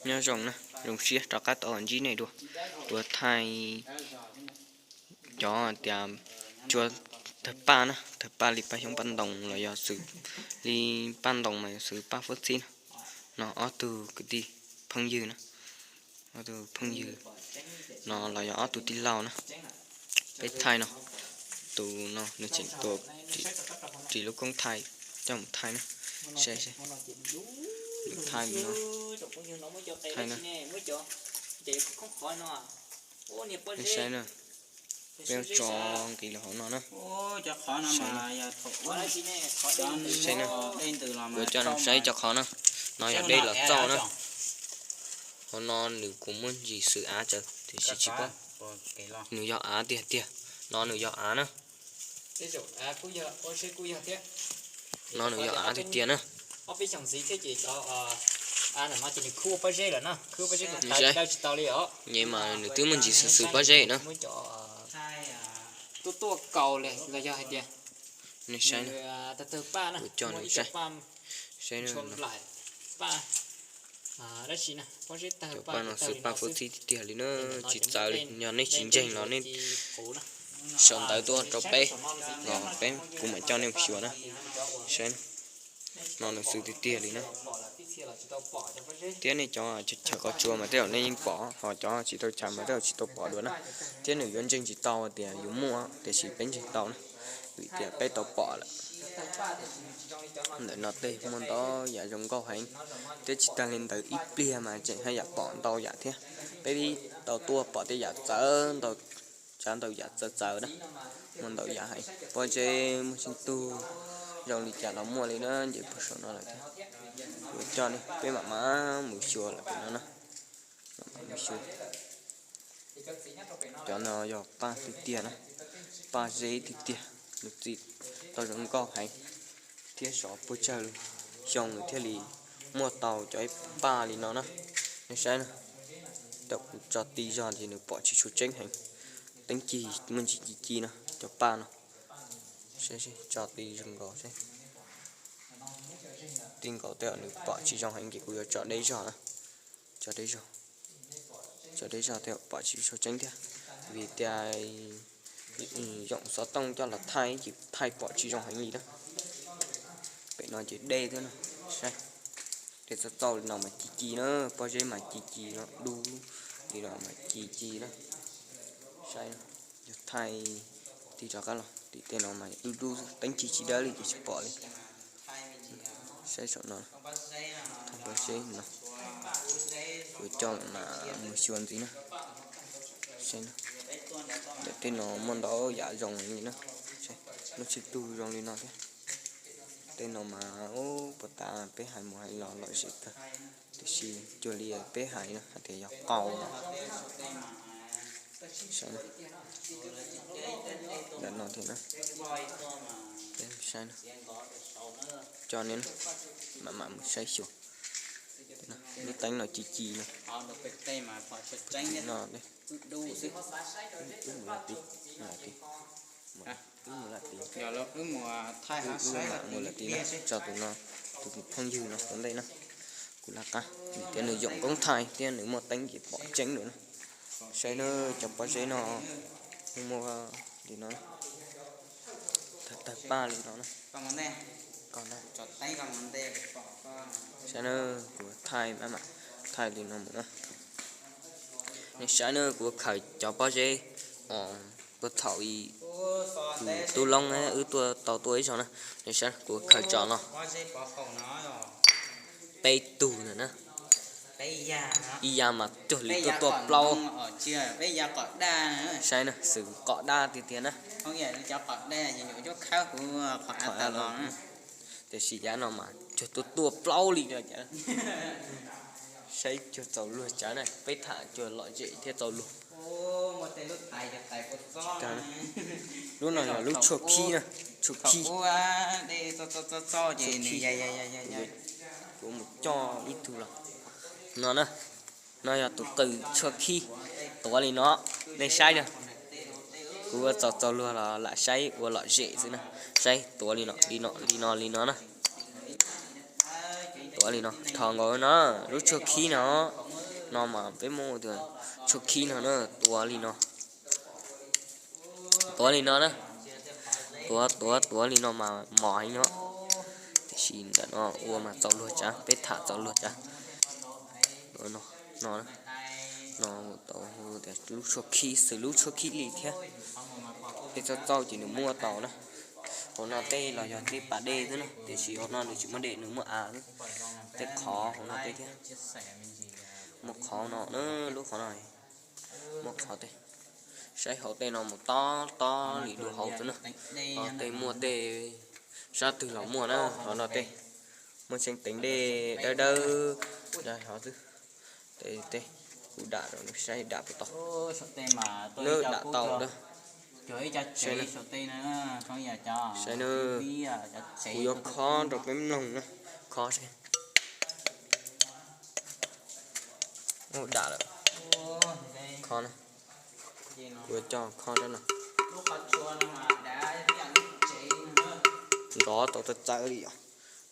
Nyob zoo na, zoo siab rov qab tau ntsib nej dua. Kuv thaij cov tias cua tawg paj na, tawg paj li paj xyoob paj ntoo los yog xws li paj ntoo mas yog xws paj fuab txhib na. No ob tug kwv tij phooj ywg na, ob tug phooj ywg no los yog ob tug tij laug na. Peb thaij no, tus no nws tseem tua ris lub koob thaij coj mus thaij na. Saib, thaij no, thaij na. Saib na, peb tso nqis los hauv no na. Saib na, kuv coj nej saib cov qhov na. No yog dej los txauj na. Hauv no nws kuj muaj ntsis xwm av tsawv tiam sis tsis paub, nws yog av tiag tiag. No nws yog av na. No nws yog av tiag tiag na. Saib, nws mas nws twb muaj ntsis xwm xwm pob zeb na. Nej saib, kuv coj nej saib. Saib, cov paj no xwm paj fuab txhib tiag tiag li na, tsis txawv li. Yog nej tsis ntseeg los nej sau ntawv tuaj rau peb los peb, kuv mam coj nej mus xyuas na. Saib, no nws xwm tiag tiag li na. Thiab nej cov chaw kho tsua mas tej zaum nej yeej pom, ho cov tsis tau chaw mas tej zaum tsis tau pom dua na. Thiab nws yuav ntseeg tsis tau tias yus muaj, tiam sis peb ntseeg tau na, vim tias peb tau pom lawm. Ntawm no tej muaj ntau yam zoo nkauj heev, thiab tsis tag li ntawd ib pliag mas tseem haj yam pom ntau yam thiab. Peb tau tuaj pom tej yam txawv ntau, tsav ntau yam txawv txawv na, muaj ntau yam heev. Pob zeb muaj tsheej tug zoo li cas los muaj li na, nce puag saum no lawm thiab. Kuv coj nej peb mam mam mus xyuas lawm pem no na. Mam mam mus xyuas. Cov no yog paj tiag tiag na, paj zeb tiag tiag, nws txi tau zoo nkauj heev, thiab sov puag tsawg xyoo nws thiaj li muaj tau cov paj li no na. Nej saib na, thaum kuv tso ti zog ces nws pom tsis tshua tseeb heev. Teeb ci muaj ntsis ci ci no cov paj no. Saib, tso ti zoo nkaus seb. Ti nkaus tej zaum nws pom tsis zoo heev ces kuv yuav tso deb zog na. Tso deb zog, tso deb zog tej zaum pom tsis tshua tseeb thiab, vim tias yoom xov tooj coj los thaij ces thaij pom tsis zoo heev li na. Pem no ces dej thiab no, saib, dej txauj txauj li no mas ci ci na, pob zeb mas ci ci no, dub li no mas ci ci na. Saib, yog thaij tig rov qab los tim tej no mas dub dub, teeb ci tsis dawb li ces tsis pom li. Saib saum no, pob zeb no, kuv coj mam mus xyuas ntxiv na. Saib, ntawm tej no muaj ntau yam zoo li na. Lub tsheej tug zoo li no thiab. Tej no mas puag ta peb hais mus hais los lom zem tag, tiam sis cuag li peb hais no hais tias yog qau no. Saib, ntawm no thiab na. Saib, coj nej mam mam mus saib xyuas. Lub teeb no ci ci no. No, wb mus lawm tid, wb mus lawm tid, wb mus lawm tid, wb mam mus lawm tid na. Tso tus no, tus phooj ywg no ua ntej na. Kuv laj qab vim tias nws yoom koob thaij thiab nws muaj teeb ces pom tseeb lawm na. Saib na, cov pob zeb no muaj li no, tawg paj li no na. Saib na, kuv thaij mam mam thaij li no mus na. Nej saib na, kuv khaws cov pob zeb puag thaum ub, tus tub Loob wb tuaj tau tuaj ib zaug na. Nej saib, kuv khaws tso no peb tug na na. Ib yav mas cuag li tuaj tuaj plaub. Saib na, xwm qos dab tiag tiag na. Tiam sis yav no mas cuag tuaj tuaj plaub li. Saib cuag txaus luag tsawv na, peb tham cuag lom zem thiab txaus luag. Lub no yog lub tshuaj khib na, tshuaj khib. Kuv mus coj ib tug los no na. No yog tus qws tshuaj khib, tuav li no. Nej saib na, kuv ua txaus txaus luag los lam saib ua lom zem xwb na. Saib tuav li no, li no, li no, li no na. Tuav li no, thov nkaus no, lub tshuaj khib no. No mas peb muab ua tus tshuaj khib no na, tuav li no, tuav li no na, tuav tuav tuav li no mas mos heev no. Tiam sis ntawm no ua mas txaus luag tsav, peb tham txaus luag tsav. No, no, no tau tias lub tshuaj khib, xws lub tshuaj khib li thiab. Peb txauj txauj ces nws muaj tau na. Hauv no tej los yog tej pas dej xwb na, tiam sis hauv no nws tsis muaj dej, nws muaj av xwb. Tej qhov hauv no tej thiab. Muaj qhov no na, lub qhov no, muaj qhov tej. Saib hauv tej no mus tob tob li dua hauv xwb na. Hauv tej muaj tej, sab twg los muaj na, hauv no tej. Muaj tseeb teev dej dawb dawb dai hov xwb. Tej, tej, kuv dam rau nws saib dam puas tau. Nws dam tau na. Saib na, saib na, kuv yuav khob rau peb mloog na, khob seb. Ua dam lawm. Khob na, kuv yuav coj khob rau no. Nrov tau txawv txawv li yom.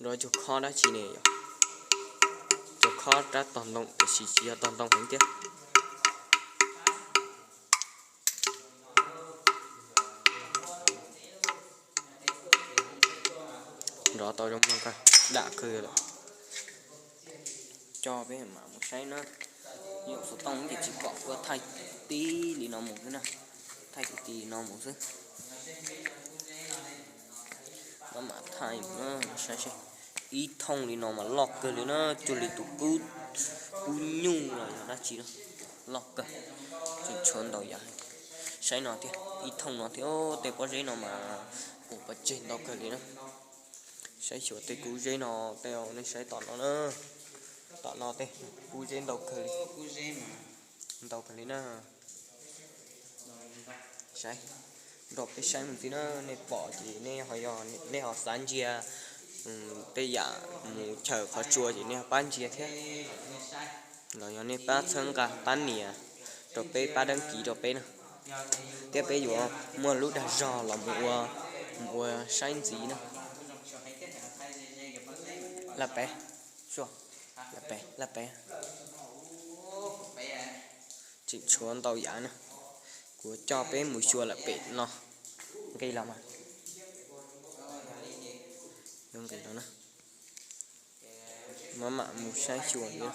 Nrov cuag khob dab tsi ne yom. Cuag khob rab tog ntoo tiam sis tsis yog tog ntoo heev thiab. Nrov tau zoo mloog kawg, dam kawg lawm. Coj peb mam mus saib na. Yog xov tooj ces tsis pom, kuv thaij tib li no mus xwb na. Thaij tib li no mus xwb. Maj mam thaij mus na, saib seb. Ib thooj li no mas loj kawg li na, cuag li tus kub, kub nyuj los yog dab tsi na. Loj kawg, tseem tshuav ntau yam. Saib no thiab, ib thooj no thiab, tej pob zeb no mas ua pov tseg ntau kawg li na. Saib xyuas tej kub zeb no, tej nej saib tom no na. Tom no tej kub zeb ntau kawg li. Ntau kawg li na. Saib, nrog peb saib mus ntxiv na, nej pom ces nej ho yog nej ho xav ntsia, tej yam mus chaws qhov tsua ces nej ho pab ntsia thiab. Los yog nej pab txhawb nqa pab nias rau peb, pab dab kiv rau peb na. Thiab peb yuav muaj lub dag zog los mus ua, mus ua saib ntxiv na. Laj pem, laj pem, laj pem. Tseem tshuav ntau yam na. Kuv coj peb mus xyuas lawm pem no. Nqis los mas. Nqis los na. Maj mam mus saib xyuas li.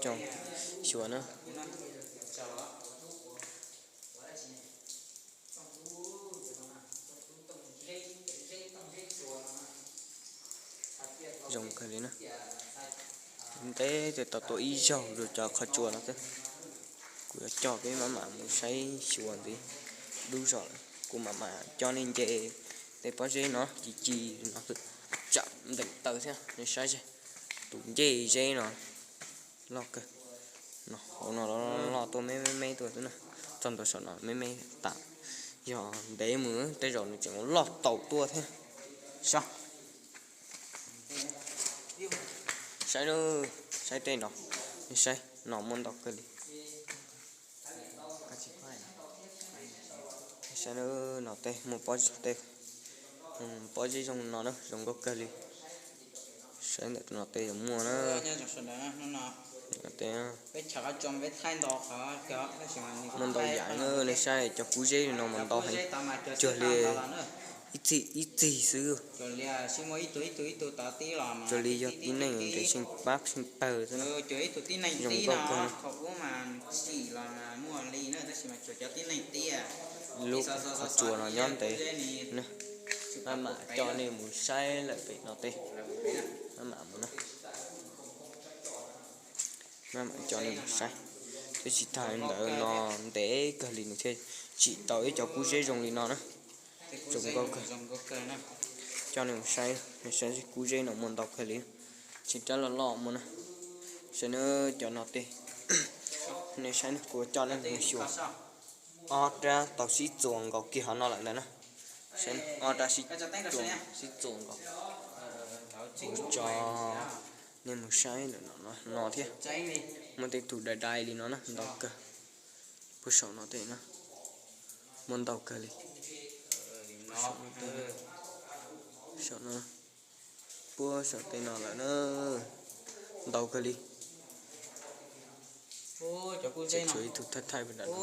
Coj xyuas na. Zoo kawg li na. Ntev ces tau tua ib zaug rau cov qhov tsua no xwb. Kuv yuav coj peb maj mam mus saib xyuas ntxiv. Dub zog lawm kuv mam mam coj nej nce tej pob zeb no ci ci no xwb. Tsam nteem taw thiab nej saib seb. Tus ncej zeb no loj kawg. No hauv no loj tuaj me me me tuaj xwb na. Txog ntua saum no me me tas. Yog ntev mus tej zaum nws tseem loj taus tuaj thiab. Saib, saib, saib tej no, saib no muaj ntau kawg li. Saib no tej muaj pob zeb zoo no na, zoo nkauj kawg li. Saib ntawm no tej yuav muaj na. Muaj ntau yam na, nej saib cov kub zeb no mas ntau heev, cuag li ib txhij ib txhij xwb. Cuag li yog tib neeg nres seej pab seej pawg xwb na. Zoo nkauj kawg. Lub qhov tsua no nyob ntev na. Maj mam coj nej mus saib lawm pem no tej. Maj mam mus na. Maj mam coj nej mus saib. Twb tsis tas li ntawd no, ntev kawg li nws thiaj tsim tau ib co kub zeb zoo li no na. Zoo nkauj kawg. Coj nej mus saib, nej saib kub zeb no muaj ntau kawg li. Tsis rab loj loj muaj na. Saib na, cov no tej. Nej saib na, kuv coj nej mus xyuas. Ob rab tau sib txuas nkaus kiag hov no lawm ntawd na. Saib, ob rab sib txuas, sib txuas nkaus. Kuv coj nej mus saib ntawm no thiab. Muaj tej tug dai dai li no na, ntau kawg. Puag saum no tej na, muaj ntau kawg li. Saum no, puag saum tej no lawm na, ntau kawg li. Tshuav ib tug thaij thaij pem nram no.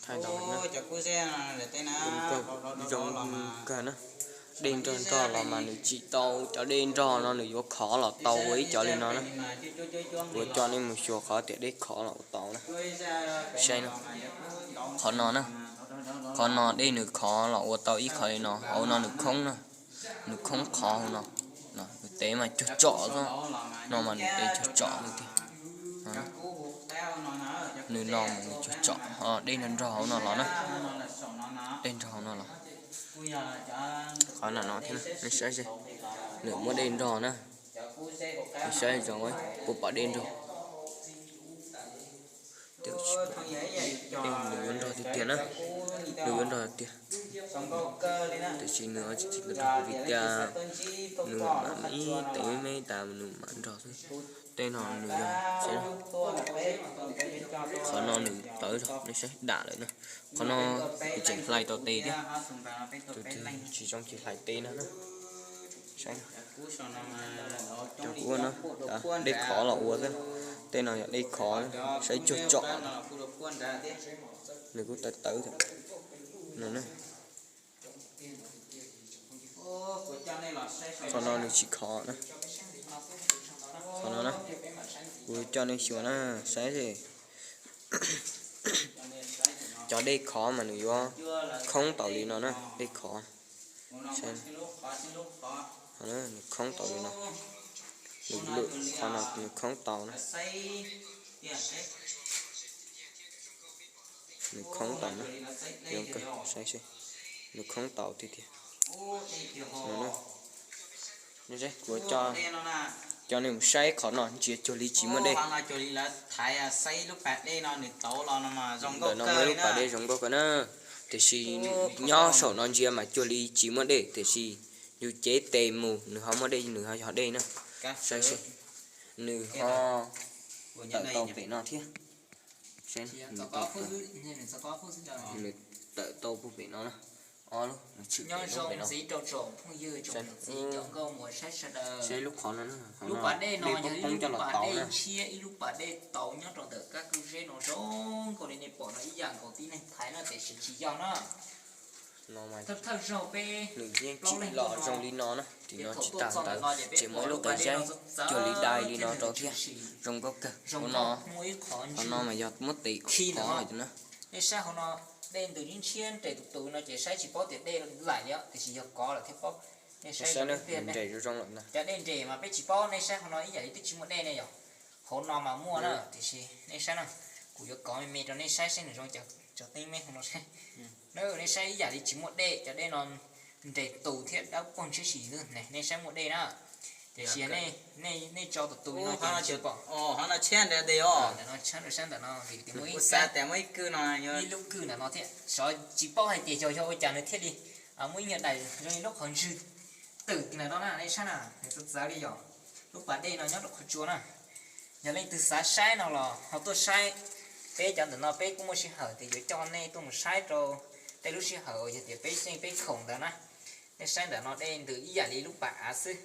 Thaij ntau na. Zoo kawg na. Dej nrog nrog los mas nws tsim tau, cov dej nrog no nws yuav khov los tau ua ib cov li no na. Kuv coj nej mus xyuas qhov tias dej khov los ua tau na. Saib no, qhov no na, qhov no dej nws khov los ua tau ib qho li no, hauv no nws khoob na, nws khoob qhov hauv no, nws tes mas cog tsom xwb, no mas nws tes cog tsom li tiag. Nws no mas nws cog tsom, dej nrog nrog hauv no los na, dej nrog hauv no los. Qhov no no thiab, nej saib seb, nws muab dej nrog na, nej saib zoo, puas pom dej nrog. Nws yuav nrog tiag tiag na, nws yuav nrog tiag. Tiam sis nws tsis nrog vim tias nws mam ib teev me me tas nws mam nrog xwb. Tej no nws yog, qhov no nws tawv zog, nej saib dam lawm na. Qhov no kuv tseem hlais tau tes thiab, tus twg tsis zoo ces hlais tes no na. Saib, cov kuv ua no, dej khov los ua xwb. Tej no yog dej khov, saib cuag tsom, nws kuj tawv tawv thiab. Qhov no nws tsis khov na. Qhov no na, kuv coj nej xyuas na, saib seb. Cov dej khov mas nws yuav khoob tau li no na, dej khov. Nws khoob tau li no, nws lwm qhov no nws khoob tau na. Nws khoob tau na, saib seb, nws khoob tau tiag tiag. Kuv coj nej mus saib qhov no ntsia cuag li tsis muaj dej. Ntawm no muaj lub pas dej zoo nkauj kawg na, tiam sis nyob saum no ntsia mas cuag li tsis muaj dej, tiam sis yus cev tes mus nws ho muaj dej, nws ho yog dej na. Saib seb, nws ho tawm tau pem no thiab. Nws tawm tau puag pem no na. Ob lub, nws tshwm pem no. Saib lub qhov no, dej poob poob coj los tau na. Ib lub pas dej tau nyob rau ntawm kab kub zeb no zoo nkaus li nej pom no ib yam nkaus tib neeg thaiv no tiam sis tsis yog na. Thawj thawj zaug peb nws yeej tsim los zoo li no na, tim no tsis tas ntawd tseem muaj ib lub qe zeb cuag li dai li no rau thiab, zoo nkauj kawg. Qhov no mas yog muab tes khov lawm na. Nej saib hauv no, dej ntws ntshiab nres tus tus no ces saib tsis paub tias dej laim li os, tiam sis yog kov lawm thiaj paub. Nej saib, nres zoo zoo lawm na. Cov dej nres mas peb tsis paub, nej saib hauv no ib yam li twb tsis muaj dej ne yom. Hauv no mas muaj na, tiam sis nej saib na, kuv yuav kov me me rau nej saib seb nws zoo cas, tso teeb meb hauv no seb. Nej saib ib yam li tsis muaj dej, cov dej no nres tus thiab dawb paug ntshiab si xwb ne, nej saib muaj dej na. Tiam sis nej tso tus tus li no ces tsis pom. Ntawm no tshab rau sab ntawm no vim tias muaj ib kab, ib lub kwj ntawm no thiab, xyov tsis paub hais tias yog yog ua cas nws thiaj li muaj ib nyuag daim zoo li lub qhov ntswg twm ntawm no na, nej saib na, nws txawv txawv li yom. Lub pas dej no nyob rau qhov tsua na. Yog leej twg xav saib no los ho tuaj saib. Peb cov ntawm no peb kuj muaj sij hawm tias yuav coj nej tuaj mus saib rau tej lub sij hawm uas yog tias peb yeej peb khoom ntawd na. Nej saib ntawm no dej ntws ib yam li lub pas av xwb,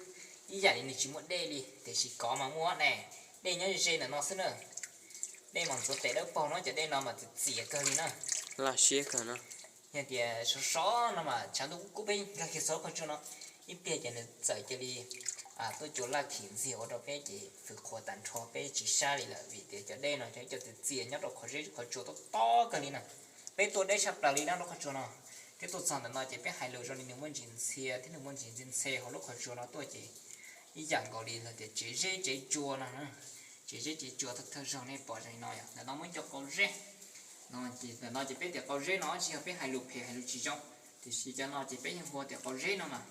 ib yam li nws tsis muaj dej li, tiam sis kov mas muaj ne. Dej nyob ze ntawm no xwb na. Dej mas ntxuav tes dawb paug no, cov dej no mas txias txias kawg li na. Laj siab kawg no. Yog tias sov sov no mas tshav ntuj kub peb nkag kiag xauv qhov tsua no, ib pliag ces nws txawm cia li tuaj cua laj khim ntxiag ua rau peb ces fwm qhuav tag nrho peb tsis saib li lawm vim tias cov dej no cov ib co txias txias nyob rau qhov zeb qhov tsua tob tob kawg li na. Peb tuaj deb tshaj plaws li na lub qhov tsua no, thiab tuaj txog ntawm no ces peb hais lus zoo li nws muaj ntsis ntxhia thiab nws muaj ntsis ntxhe ntxhe hauv lub qhov tsua no tuaj ces ib yam nkaus li los tias tsev zeb tsev tsua no. Tsev zeb tsev tsua thawj thawj zaug nej pom zoo li no yom. Ntawm no muaj ib co qau zeb no, ces ntawm no ces peb tias qau zeb no tsis yog peb hais lus phem hais lus tsis zoo, tiam sis cov no ces peb yeej hu tias qau zeb no mas.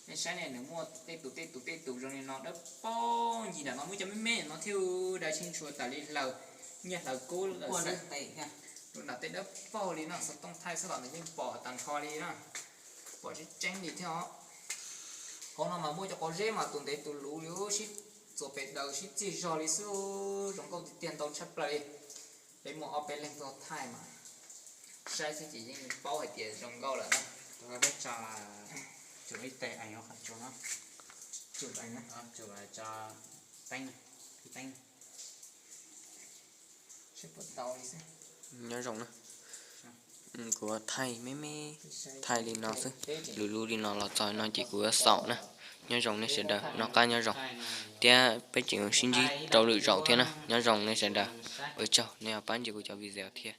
Nej saib ne, nws muaj tej tus tej tus tej tus zoo li no dawb paug ncig ntawm no, muaj cov me me no thiab, dab tsheb ntshua tas li hlaws, nyiaj hlaws kub lawm xwb. Rau nram tej dawb paug li no, xov tooj thaij xwb los nws yeej pom tag nrho li na. Pom tseeb tseeb li thiab os. Hauv no mas muaj cov qau zeb mas tus ntev tus luv li, sib txuas pes daws sib txig zog li xwb, zoo nkauj tiag tiag ntau tshaj plaws li. Peb muaj ob peb leeg tuaj thaij mas saib xwb ces yeej paub hais tias zoo nkauj lawm na. Peb tso, tso ib tes ees qhov tsua no, tso teeb, teeb. Nyob zoo na. Kuv thaij me me, thaij li no xwb, lub lub li no los txog no ces kuv yuav xaus na. Nyob zoo nej sawv daws, noj qab nyob zoo, thiab peb tseem sib ntsib rau lwm zaus thiab na. Nyob zoo nej sawv daws, ua tsaug nej ho pab ntsia kuv cov video thiab.